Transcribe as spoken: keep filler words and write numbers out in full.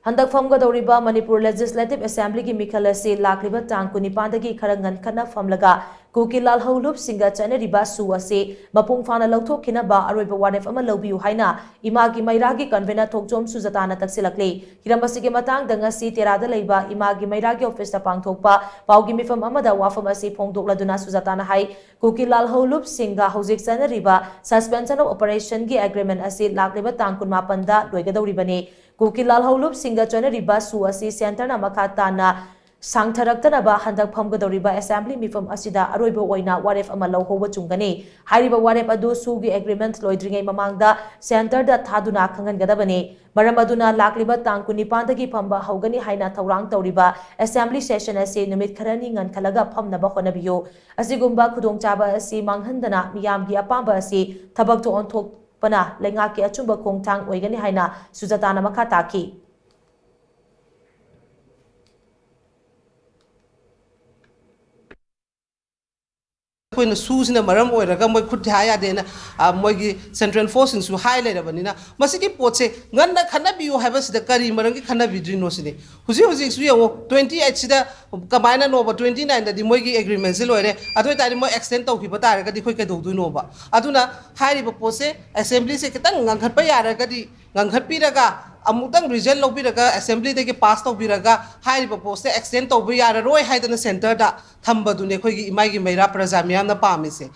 ꯍꯟꯗꯛ ꯐꯝꯒꯗꯧꯔꯤꯕ ꯃꯅꯤꯄꯨꯔ ꯂꯦꯖꯤꯁꯂꯦꯇꯤꯚ ꯑꯦꯁꯦꯝꯕ꯭ꯂꯤꯒꯤ ꯃꯤꯈꯜ ꯑꯁꯤ ꯂꯥꯛꯂꯤꯕ ꯇꯥꯡ ꯀꯨꯟꯅꯤꯄꯥꯟꯗꯒꯤ ꯈꯔ ꯉꯟꯈꯠꯅ ꯐꯝꯂꯒ ꯀꯨꯀꯤ ꯂꯥꯜꯍꯧꯂꯨꯞꯁꯤꯡꯒ ꯆꯠꯅꯔꯤꯕ ꯁꯨ ꯑꯁꯤ ꯃꯄꯨꯡ ꯐꯥꯅ ꯂꯧꯊꯣꯛꯈꯤꯅꯕ ꯑꯔꯣꯏꯕ ꯋꯥꯔꯦꯞ ꯑꯃ ꯂꯧꯕꯤꯌꯨ ꯍꯥꯏꯅ ꯏꯃꯥꯒꯤ ꯃꯩꯔꯥꯒꯤ ꯀꯟꯚꯦꯅꯔ ꯊꯣꯛꯆꯣꯝ ꯁꯨꯖꯇꯥꯅ ꯇꯛꯁꯤꯜꯂꯛꯂꯤ꯫ ꯍꯤꯔꯝ ꯑꯁꯤꯒꯤ ꯃꯇꯥꯡꯗ ꯉꯁꯤ ꯇꯦꯔꯥꯗ ꯂꯩꯕ ꯏꯃꯥꯒꯤ ꯃꯩꯔꯥꯒꯤ ꯑꯣꯐꯤꯁꯇ ꯄꯥꯡꯊꯣꯛꯄ ꯄꯥꯎꯒꯤ ꯃꯤꯐꯝ ꯑꯃꯗ ꯋꯥꯐꯝ ꯑꯁꯤ ꯐꯣꯡꯗꯣꯛꯂꯗꯨꯅ ꯁꯨꯖꯇꯥꯅ ꯍꯥꯏ, ꯀꯨꯀꯤ ꯂꯥꯜꯍꯧꯂꯨꯞꯁꯤꯡꯒ ꯍꯧꯖꯤꯛ ꯆꯠꯅꯔꯤꯕ ꯁꯁꯄꯦꯟꯁꯟ ꯑꯣꯐ ꯑꯣꯄꯔꯦꯁꯟꯒꯤ ꯑꯦꯒ꯭ꯔꯤꯃꯦꯟ ꯑꯁꯤ ꯂꯥꯛꯂꯤꯕ ꯇꯥꯡ ꯀꯨꯟꯃꯥꯄꯟꯗ ꯂꯣꯏꯒꯗꯧꯔꯤꯕꯅꯤ꯫ ꯀꯨꯀꯤ ꯂꯥꯜꯍꯧꯂꯨꯞꯁꯤꯡꯒ ꯆꯠꯅꯔꯤꯕ ꯁꯨ ꯑꯁꯤ ꯁꯦꯟꯇꯔꯅ ꯃꯈꯥ ꯇꯥꯅ ꯁꯥꯡꯊꯔꯛꯇꯅꯕ ꯍꯟꯗꯛ ꯐꯝꯒꯗꯧꯔꯤꯕ ꯑꯦꯁꯦꯝꯕ꯭ꯂꯤ ꯃꯤꯐꯝ ꯑꯁꯤꯗ ꯑꯔꯣꯏꯕ ꯑꯣꯏꯅ ꯋꯥꯔꯦꯞ ꯑꯃ ꯂꯧꯍꯧꯕ ꯆꯨꯝꯒꯅꯤ꯫ ꯍꯥꯏꯔꯤꯕ ꯋꯥꯔꯦꯞ ꯑꯗꯨ ꯁꯨꯒꯤ ꯑꯦꯒ꯭ꯔꯤꯃꯦꯟ ꯂꯣꯏꯗ꯭ꯔꯤꯉꯩ ꯃꯃꯥꯡꯗ ꯁꯦꯟꯇꯔꯗ ꯊꯥꯗꯨꯅ ꯈꯪꯍꯟꯒꯗꯕꯅꯤ꯫ ꯃꯔꯝ ꯑꯗꯨꯅ ꯂꯥꯛꯂꯤꯕ ꯇꯥꯡ ꯀꯨꯟꯅꯤꯄꯥꯟꯗꯒꯤ ꯐꯝꯕ ꯍꯧꯒꯅꯤ ꯍꯥꯏꯅ ꯊꯧꯔꯥꯡ ꯇꯧꯔꯤꯕ ꯑꯦꯁꯦꯝꯕ꯭ꯂꯤ ꯁꯦꯁꯟ ꯑꯁꯤ ꯅꯨꯃꯤꯠ ꯈꯔꯅꯤ ꯉꯟꯈꯠꯂꯒ ꯐꯝꯅꯕ ꯍꯣꯠꯅꯕꯤꯌꯨ꯫ ꯑꯁꯤꯒꯨꯝꯕ ꯈꯨꯗꯣꯡꯆꯥꯕ ꯑꯁꯤ ꯃꯥꯡꯍꯟꯗꯅ ꯃꯤꯌꯥꯝꯒꯤ ꯑꯄꯥꯝꯕ ꯑꯁꯤ ꯊꯕꯛꯇ ꯑꯣꯟꯊꯣꯛꯄꯅ ꯂꯩꯉꯥꯛꯀꯤ ꯑꯆꯨꯝꯕ ꯈꯣꯡꯊꯥꯡ ꯑꯣꯏꯒꯅꯤ ꯍꯥꯏꯅ ꯁꯨꯖꯇꯥꯅ ꯃꯈꯥ ꯇꯥꯈꯤ꯫ ꯑꯩꯈꯣꯏꯅ ꯁꯨꯁꯤꯅ ꯃꯔꯝ ꯑꯣꯏꯔꯒ ꯃꯣꯏ ꯈꯨꯠ ꯊꯥ ꯌꯥꯗꯦꯅ, ꯑ, ꯃꯣꯏꯒꯤ ꯁꯦꯟꯇ꯭ꯔꯦꯜ ꯐꯣꯔꯁꯁꯤꯡꯁꯨ ꯍꯥꯏ ꯂꯩꯔꯕꯅꯤꯅ, ꯃꯁꯤꯒꯤ ꯄꯣꯠꯁꯦ ꯉꯟꯅ ꯈꯟꯅꯕꯤꯌꯨ ꯍꯥꯏꯕꯁꯤꯗ ꯀꯔꯤ ꯃꯔꯝꯒꯤ ꯈꯟꯅꯕꯤꯗ꯭ꯔꯤꯅꯣ ꯁꯤꯅꯤ꯫ ꯍꯧꯖꯤꯛ ꯍꯧꯖꯤꯛꯁꯨ ꯌꯦꯡꯉꯣ, ꯇ꯭ꯋꯦꯟꯇꯤ ꯑꯩꯠꯁꯤꯗ ꯀꯃꯥꯏꯅꯅꯣꯕ, ꯇ꯭ꯋꯦꯟꯇꯤ ꯅꯥꯏꯟꯗꯗꯤ ꯃꯣꯏꯒꯤ ꯑꯦꯒ꯭ꯔꯤꯃꯦꯟꯁꯦ ꯂꯣꯏꯔꯦ, ꯑꯗꯨ ꯑꯣꯏꯇꯥꯔꯗꯤ ꯃꯣꯏ ꯑꯦꯛꯁꯇꯦꯟ ꯇꯧꯈꯤꯕ ꯇꯥꯔꯒꯗꯤ ꯑꯩꯈꯣꯏ ꯀꯩꯗꯧꯗꯣꯏꯅꯣꯕ? ꯑꯗꯨꯅ ꯍꯥꯏꯔꯤꯕ ꯄꯣꯠꯁꯦ ꯑꯦꯁꯦꯝꯕ꯭ꯂꯤꯁꯦ ꯈꯤꯇꯪ ꯉꯟꯈꯠꯄ ꯌꯥꯔꯒꯗꯤ, ꯉꯟꯈꯠꯄꯤꯔꯒ ꯑꯃꯨꯛꯇꯪ ꯔꯤꯖꯜ ꯂꯧꯕꯤꯔꯒ ꯑꯦꯁꯦꯝꯕ꯭ꯂꯤꯗꯒꯤ ꯄꯥꯁ ꯇꯧꯕꯤꯔꯒ ꯍꯥꯏꯔꯤꯕ ꯄꯣꯠꯁꯦ ꯑꯦꯛꯁꯇꯦꯟ ꯇꯧꯕ ꯌꯥꯔꯔꯣꯏ ꯍꯥꯏꯗꯅ ꯁꯦꯟꯇꯔꯗ ꯊꯝꯕꯗꯨꯅꯦ ꯑꯩꯈꯣꯏꯒꯤ ꯏꯃꯥꯒꯤ ꯃꯩꯔꯥ ꯄ꯭ꯔꯖꯥ ꯃꯤꯌꯥꯝꯅ ꯄꯥꯝꯃꯤꯁꯦ꯫